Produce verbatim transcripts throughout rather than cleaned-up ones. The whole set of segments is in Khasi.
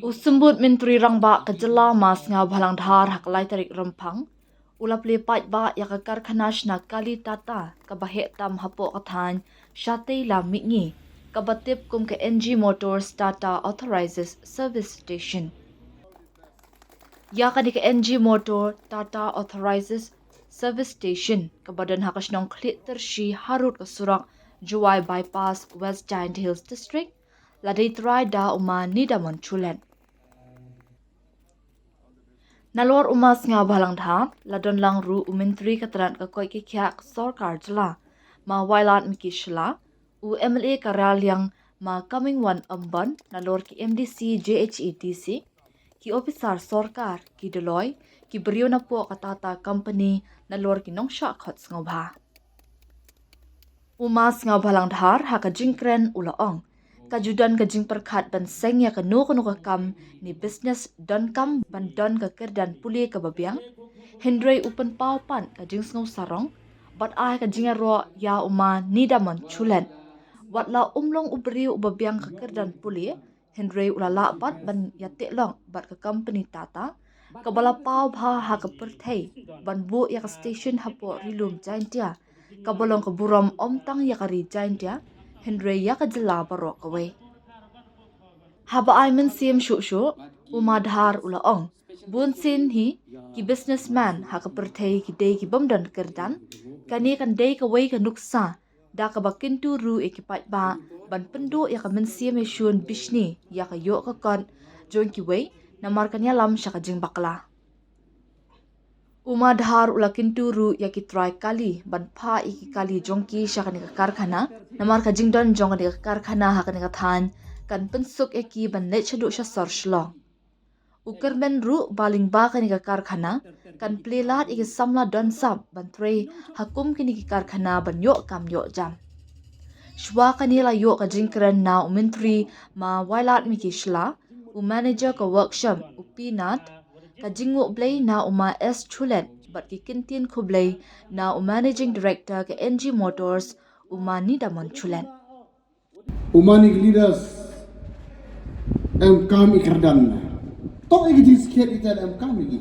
U Symbud Myntri Rangbah ka jylla Ma Sniawbhalang Dhar ha ka lai tarik Rymphang u la plie paidbah ïa ka karkhana shna kali Tata kaba heh tam hapoh ka thaiñ shatei la mihngi, kaba tip kum ka N G Motors Tata Authorized Service Station. Ïa kane ka N G Motor Tata Authorized Service Station kaba don ha ka shnong Khliehtyrshi harud ka surok Jowai Bypass, West Jaintia Hills District, la dei trai da u Ma Nidamon Shulet. Nalor u Ma Sniawbhalang Dhar la don lang ruh u Myntri ka tnat ka koit ka khiah ka sorkar jylla, Ma Wailadmiki Shylla, u M L A ka Raliang Ma Comingone Ymbon, nalor ki M D C, J H A D C, ki ophisar sorkar, ki dolloi, ki briew napoh ka Tata Company, nalor ki nongshah khot sngewbha. U Ma Sniawbhalang Dhar ha ka jingkren u la ong, ka ju don ka jingpyrkhat ban seng ïa kano kano ka kam ne business donkam ban don ka kyrdan pule kaba biang, hynrei u pynpaw pat ka jingsngewsarong bad ai ka jingïaroh ïa u Ma Nidamon Shulet. Wat la um long u briew uba biang ka kyrdan pule, hynrei u la lah pat ban ïateh lok bad ka company Tata kaba la paw bha ha ka pyrthei ban buh ïa ka station hapoh Ri Lum Jaintia, kaba long ka burom ym tang ïa ka ri Jaintia, hynrei ïa ka jylla baroh kawei. Haba ai mynsiem shuh shuh, u Ma Dhar u la ong, bunsien hi ki businessman ha ka pyrthei ki dei ki bym don kyrdan, kane kan dei kawei ka nuksa da kaba kyntu ruh ïa ki paidbah ban pynduh ïa ka mynsiem ïashun bishni ïa ka ïoh ka kot jong kiwei, namar kan ïalam sha ka jingbakla. U Ma Dhar u la kyntu ruh ïa ki trai kali ban phah ïa ki kali jong ki sha kane ka karkhana, namar ka jingdon jong kane ka karkhana ha kane ka thaiñ kan pynsuk ïa ki ban leit shaduh sha sor Shillong. U kyrmen ruh ba lyngba kane ka karkhana kan plie lad ïa ki samla don sap ban trei ha kum kine ki karkhana ban ïoh kam ïoh jam. Shuwa kane la ïoh ka jingkren na u Myntri Ma Wailadmiki Shylla, u manager ka workshop u P Nath, ka jingnguk blei na u Ma S Shulet bad ki kyntien khublei na u managing director ka N G Motors, u Ma Nidamon Shulet. U mani ki leaders em kam i kyrdan. Tok i ki jingskhiat i tel em kam i ki.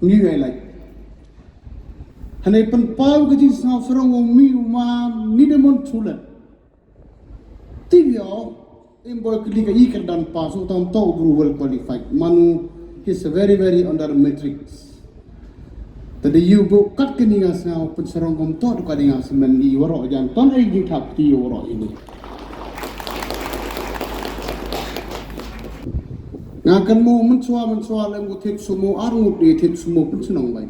Ngi wei lai. Hane pynpaw ki jingsngewsarong u mi u Ma Nidamon Shulet. Tibio im boy kli ka i kyrdan pass u tam to bru well qualified. Manu, he's a very, very under matrix. Tadi yu bu kat kini nga sngaw pynsarong kum to ka ding nga semen i waro jan ton ai jingthap ti waro ini. Nga kan mo mynshuwa mynshuwa lem ku thit sumo ar ngut di thit sumo pynshnong bai.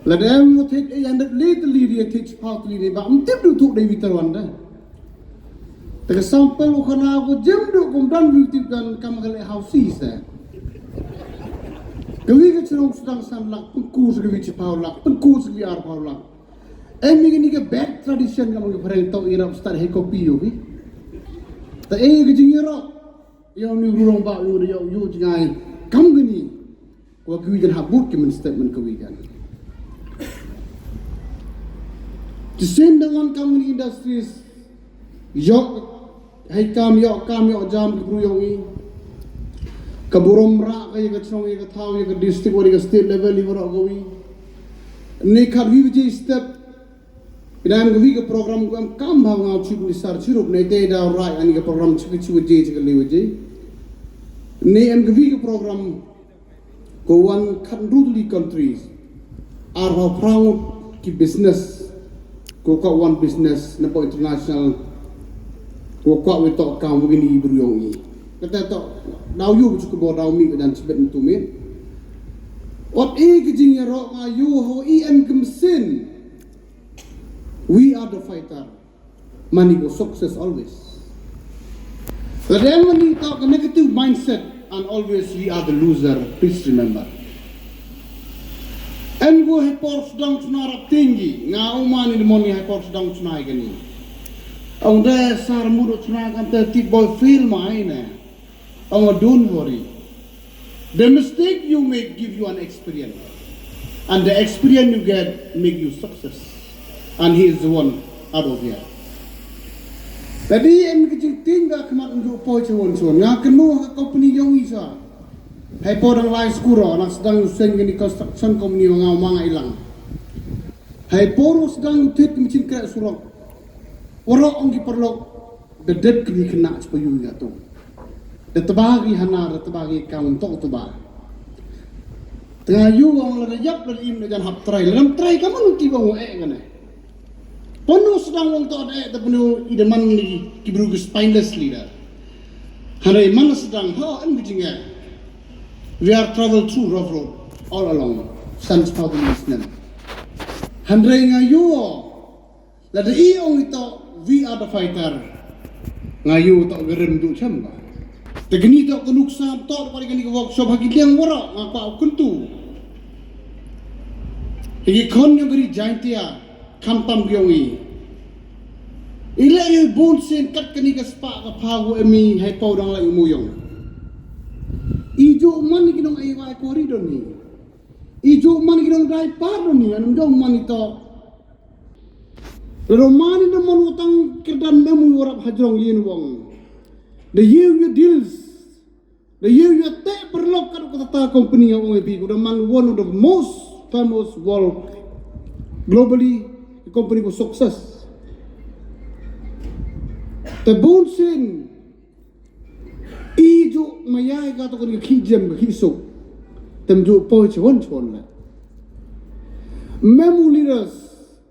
Lada em ngut thit e yan dat le tli di thit phaw tli di ba mtip du tu dei witar wan da. Te ka sampel u khana ko jem du kum dan wi tip dan kam ka le hausi se. Ka wi ka chnong sdang san lak, pynku se ka wi chiphaw lak, pynku se ka wi ar phaw lak. Em ni ka bad tradition ka mang ka phareng tau irap start he copy yo ki. Ta e ka jingiro. Yo ni rurong ba yo yo yo jingai. Kam ka ni. Ko ka wi jan habut ki men statement ka wi jan. Ti sen da wan kam ka ni industries. Yo hai kam yo kam yo jam ki bru yo ngi. Ka burom ra ka ya ka chnong ya ka thaw ya ka district wa ya ka state level ya ka ro ka wi. Ni khat wi wi step. Pidam ka wi ka program ku em kam ha nga chief minister chirup ne te da rai ani ka program chi chi waje chi ka le waje. Ne em ka wi ka program ko wan khat rudli countries. Ar ha prang ki business ko ka wan business na po international ko ka wi to kam wi ni bru yong i. Kata to daw yu bu ko daw mi ka dan chibet tu mi. Ot e ka jing ya ro nga yu ho i em ka machine. We are the fighter. Mani ko success always. But then when you talk a negative mindset and always we are the loser, please remember. En ko he por sdang chna rap tinggi, nga u mani de moni he por sdang chna gani. Ang de sar mudo chna kan te tip boy feel mai ne. Oh, don't worry. The mistake you make give you an experience. And the experience you get make you success. And he is the one out of here. Lada em ka jingtieng da khmat nju poi chawon chawon nga kynmaw ha ka company yong i sa. Hai por dang lai skur o nang sdang u seng kani construction company wa nga u ma nga ilang. Hai por u sdang u thit machine krek surok. Warok ong ki paralok da dep kini kena chpa yu ya tu. Da taba ki hana da taba ki kam tok taba. Tengah yu ong lada yap lada im da jan hap trai lada trai kamu nuti bang wa eh kane. Panu sedang wong to de te panu ideman ni ki bru ki spineless leader. Hare man sedang ha an bijinga. We are travel through rough road all along. Sans pau di snem. Handre nga yu lada i ong ito we are the fighter. Nga yu to gerem du chem ba. Te gni to ko nuksa to ko ni workshop ha ki liang wara nga pa kuntu. Ki khon nyong gri jaintia. Kham tam biong i. I leh ïa bun sien kat kani ka spah ka pha gu em i hai pau dang leh i muyong. I ju man ki nong ai wai kori don ni. I ju man ki nong dai par don ni an dong man i to. Lero man i dong man utang kirdan mem u warap hajrong lien wong. The year you deals Da yu yu te perlok ka dok ta company ya ong bi ku da man one of the most famous world globally company ku success. Te bun sin i ju maya ka to ki jem ki suk tem ju poi chon chon la. Mem u leaders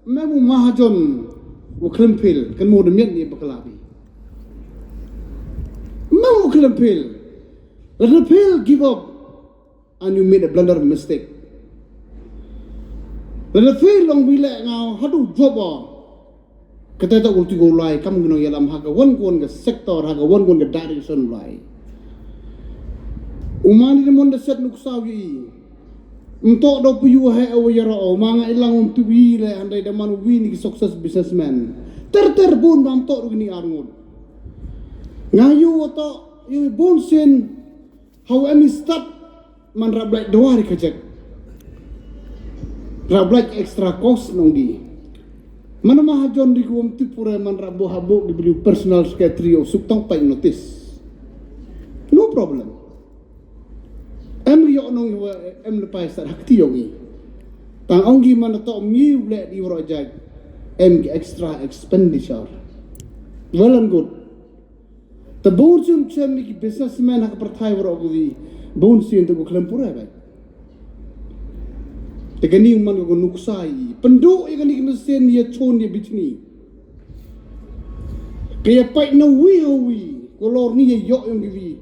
Mem u mahajon u khlem phil kan mo de miet ni bakla bi. Mem u khlem phil. Lada phil give up and you made a blunder mistake. Lada phil long bi le nga hadu job o. Kata ta ulti go lai kam gino yalam ha ka wan wan ka sector ha ka wan wan ka direction lai. Umani de mon de set nuksa wi. Nto do pu yu he o yara o ma nga ilang um tu wi le andai da man wi ni success businessman. Ter ter bun bam to ru ni arngun. Nga yu o to yu bun sin how any start man rap like dua ri kajek. Rap like extra cost nong di. Mana mahajon di kuam tu pura man rap bo habo di beli personal secretary o suk tong pai notice. No problem. Em ri yok nong iwa em lepai sat hak ti yong i. Tang ong gi man to mi ule di wara jaj. Em gi extra expenditure. Well and good. Te bun chum chem mi ki businessman hak perthai wara gu wi. Bun sin te gu klem pura bai. Te kani man gu nuksa i. Pendu i kani ki mesin ya chon ya bichni. Kaya pai na wi ha wi. Kolor ni ya yok yong gi wi.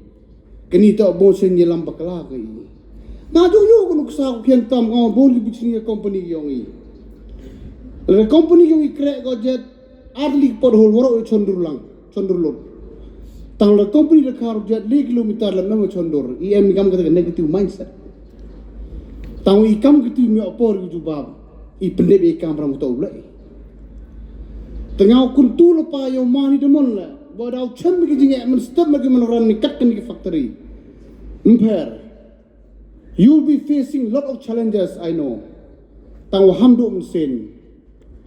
Kani ta bon sen ye lam bakla ka i. Na ju yo ko nuksa ko kian tam ko bon ki bichni company yong i. Le company yong i krek ko jet arli pot hol woro chondur lang chondur lot. Tang le company le kar jet le kilometer le mem chondur i em kam ka negative mindset. Tang i kam ka tu mi opor ju bab i pendep i kam ram to le. Tengah kuntu le pa yo mani demon le. Ba dau chem ki jingeh men step lagi men ran ni kat kan ki factory. Mper. You will be facing lot of challenges, I know. Tang wa ham do msin.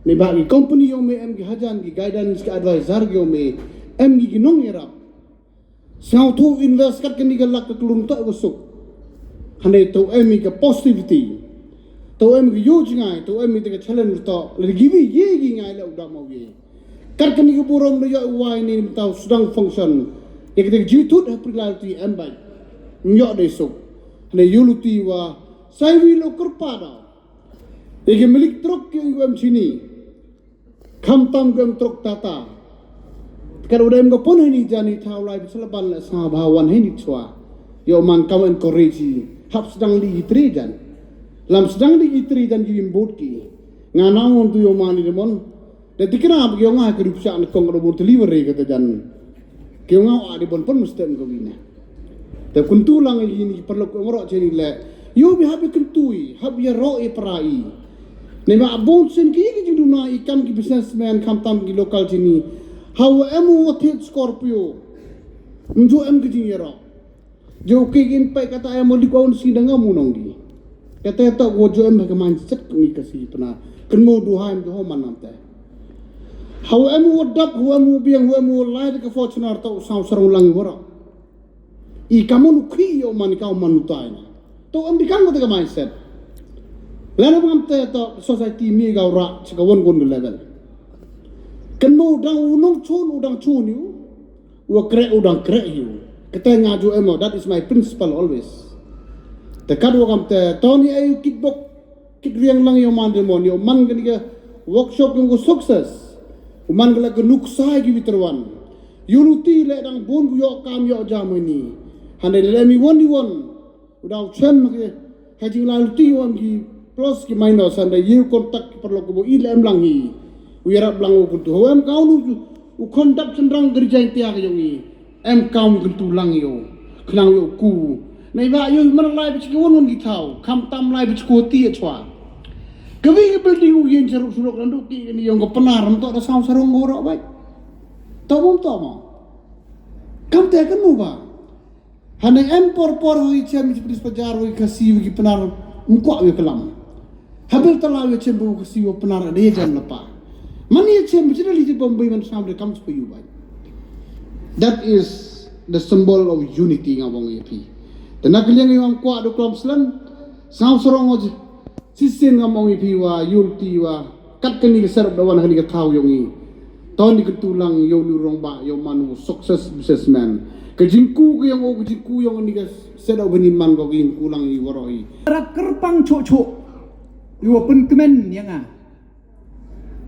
Ni ba ki company yong me em ki hajan ki guidance ki advisor yong me em ki ginong irap. Sngau thu invest kat kan ki lak ka klum ta wa suk. Hane to em ki positivity. To em ki yo jingai, to em ki challenge to. Le gi wi ye gi ngai le u dam ma wi. Kat kani ka burom da yoh wai ni mynta u sdang function. Ïa kata ka jingtut ha priority em bai. Ym yoh dei suk. Hynrei ïa luti wa sai wi lo kyrpad. Ïa ki milik truk ki ong em chini. Kham tam ki ong truk Tata. Kat u dei em ka pon hini jani thaw lai bsala ban la sa ba wan hini chwa. Ïa man kam encourage hap sdang li ki tri jan. Lam sdang li ki tri jan ki imbut ki. Nga nang on tu ïa man ni demon. Da tikna ba ki ong ai ka rup sha na kong ka da bun delivery ka ta jan. Ki ong au a di bon pon mustem ka wina. Te kuntu lang i ni parlok ko ngoro cheni le. Yo bi habi kuntu i, habi ya ro i para i. Ne ma bon sen ki ki jingduna i kam ki businessman kam tam ki local chini. Hau em u thit Scorpio. Njo em ki jing ya ro. Jo ki gin pai kata em lik aun si dang amu nong di. Kata to go jo em ka man set ni ka si pna. Ken mo du ha em jo ho man nam te. Hawem u dap, hawem u biang, hawem u lai da ka Fortuner, to u saw sarong lang i waroh. I kamon u khih ïa u man, i ka u man u tai na. To em di kam ka ta ka mindset. Lana bangam te to society mi ka u rak, chi ka won won ka level. Kano dang u nong chun, u dang chun ïa u. U kreh, u dang kreh ïa u. Kata nga ju em, that is my principle always. Te kat wa kam te, to ni ai u kit bok, kit riang lang ïa u man de mon, ïa u man kani ka workshop ïa u success. U man ka la ka nuksa ïa ki veteran. Ïa u luti le dang bun ku ïoh kam ïoh jam ini. Hande le mi won i won. U dau chem ki ha jing la luti u am ki plus ki minus, hande ïa u contact ki paralok ku bo i le em lang hi. U ïarap lang u kuntu. Ho em ka u nu u contact chen rang gari jai tiak ïong i. Em kam kyntu lang ïa u. Khnang ïa u ku. Nai ba ïa u man lai ba chi ki won won ki thaw. Kam tam lai ba chi ku ti ïa chwa. Ka wi ka building u yin cheruk surok randu ki ni ïong ka Pnar ram to da saw sarong go ro bai. To bum to mo. Kam te kan mu ba. Hane em por por ho i chem i chi pris pajar ho i Khasi ho i Pnar. Mu kwa wi kalam. Habil tala wi chem bo Khasi ho Pnar da ïa jan lapa. Man ïa chem bi chi da li chi Bombay man sam de kam chi pa yu bai. That is the symbol of unity nga bong ïa phi. Te na ka liang ïa u am kwah da u klam slan. Saw sarong oj. Shisien ngam ong ïa phi wa ïa u luti wa kat kani ka serap da wan kani ka thaw ïong i. To ni kyntu lang ïa u ni u rangbah ïa u man u success businessman. Ka jingku ka ïong u ka jingku ïong ni ka serap kani man ko ka jingku lang i waroh i. Rap kyrpang chuh chuh. Ïa u pynkmen ïa nga.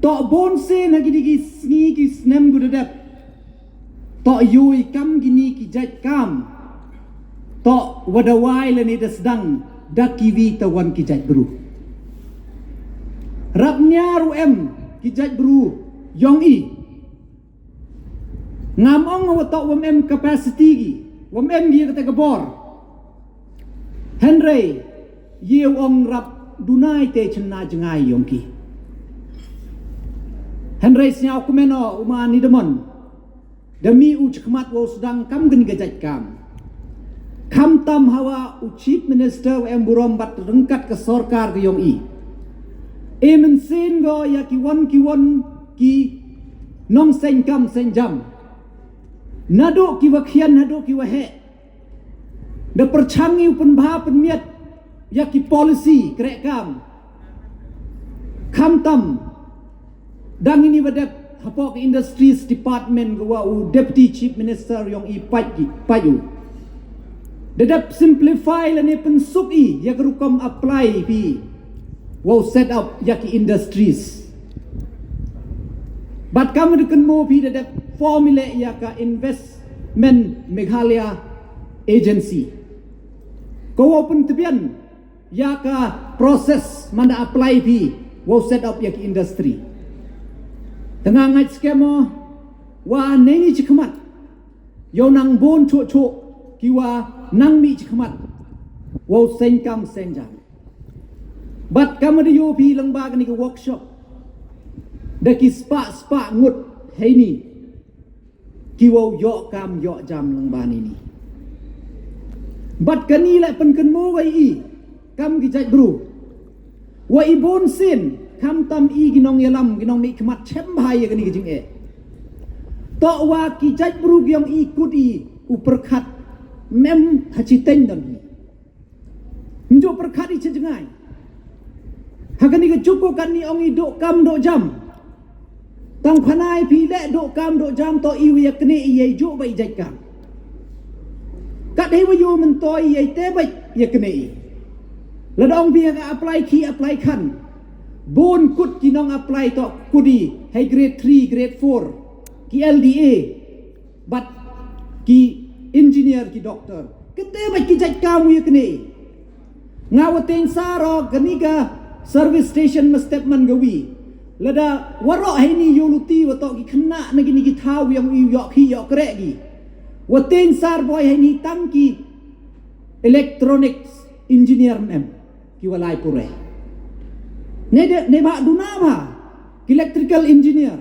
To bun sien ha kini ki sngi ki snem ku da dep. To ïoh i kam kini ki jait kam. To wa da wai lane da sdang da ki wi ta wan ki jait bru. Rap niar u em ki jait bru ïong i. Ngam ong wa to wam em capacity ki, wam em ki kata ka bor. Hynrei ïa u ong rap dunai te chynna jngai ïong ki. Hynrei sñiaw kmen o u ma ni da mon. Da mih u chkhmat wa u sdang kam kani ka jait kam. Kham tam hawa u chief minister wa em burom bad ryngkat ka sorkar ka ïong i. E mynsiem go ïa ki won ki won ki nong seng kam seng jam. Naduh ki wa khian naduh ki wa heh. Da pyrchang ïa u pynbha pynmiat ïa ki policy kreh kam. Kham tam dang ini wa dep hapoh ka Industries Department ka wa u Deputy Chief Minister ïong i pait ki pait u. Da dep simplify lane pynsuk i ïa ka rukom apply phi wa u set up ïa ki industries. Bad kam da kynmo phi da dep formulate ïa ka Investment Meghalaya Agency. Ko wa pyntbian ïa ka process man da apply phi wa u set up ïa ki industry. Tengah ngait skemo wa neni chikmat ïa u nang bun chuh chuh ki wa nang mi chikmat wa u seng kam seng jam. Bad kam da ïoh phi lang ba kani ka workshop da ki spah spah ngut heini. Ki wa u ïoh kam ïoh jam lang ba ni ni. Bad kani la pynkynmo wa i kam ki jait bru. Wa i bun sien kham tam i ki nong ïalam ki nong ni khmat chem bha ïa kani ki jing e. To wa ki jait bru ki ong i kut i u pyrkhat mem ha chi teng don hi. Njuk pyrkhat i chi jngai. Ha kani ka juk ko kani ong i duk kam duk jam. Tang phanai phi le duk kam duk jam to i wi ïa kane i ïa juk ba i jait kam. Kat hei wa yu myntoi ïa te ba ïa kane i. Lada ong phi ha ka apply ki apply khan. Bun kut ki nong apply to kudi hei grade three grade four ki L D A. Bad ki engineer ki doctor. Kete bad ki jait kam wi kene. Nga wa teng saro kani ka service station ma step man gawi. Lada waroh heini yu luti wa to ki khynnah na kini ki thaw yang wi yok hi yok krek ki. Wa teng sar boy heini tang ki electronics engineer mem ki walai pure. Ne de ne ba duna ba ki electrical engineer.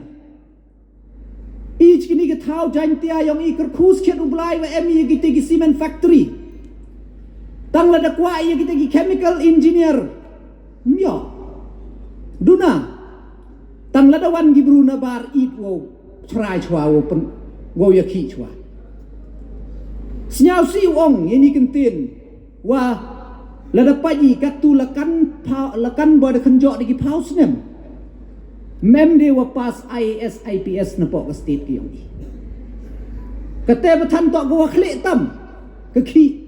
Ij kini ki thaw Jaintia yong i kyrkhu skhet u Blai wa em i kite ki cement factory. Tang lada kwah i kite ki chemical engineer. Myo. Duna. Tang lada wan ki bru na bar ïeit wow chrai chwa wow pyn wow ïakhih chwa. Sniaw si u ong ïa ni kyntien wa lada paji katu lakan phaw lakan ba da kynjoh da ki phaw snem. Mem de wa pass I A S I P S na pok ka state ki ong i. Kate ba than tok ka wa khlieh tam ka khih.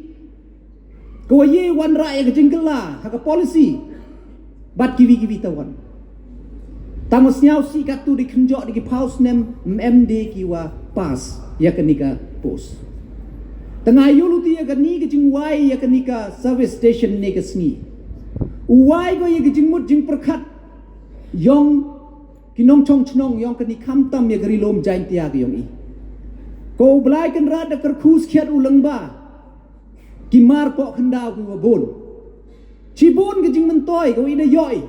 Ka wa ye wan ra ïa ka jingkylla ha ka policy. Bad kiwi kiwi ta wan. Tang wa sniaw si katu di kynjoh di ki phaw snem mem de ki wa pass ïa ka ni ka post. Tang ai yu luti ïa ka ni ka jingwai ïa ka ni ka service station ne ka sngi. U wai ko ïa ka jingmut jingpyrkhat yong ki nongchong chnong yong ka ni khamtam ïa ka ri lum Jaintia ka yong i. Ko u Blai Kynrad da kyrkhu skhiat u lyngba. Ki mar pok khyndaw ki wa bun. Chi bun ka jingmyntoi ka wa i da yoi.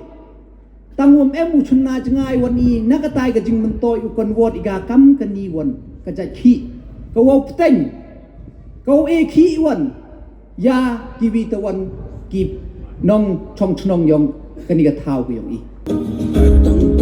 Tang wa mem u chun na jngai wan i na ka tai ka jingmyntoi u kon wot i ga kam ka ni wan ka jait khih. Ka wa u pteng. Ka wa e khih wan. Ïa kiwi ta wan ki nongchong chnong yong ka ni ka thaw ka yong i.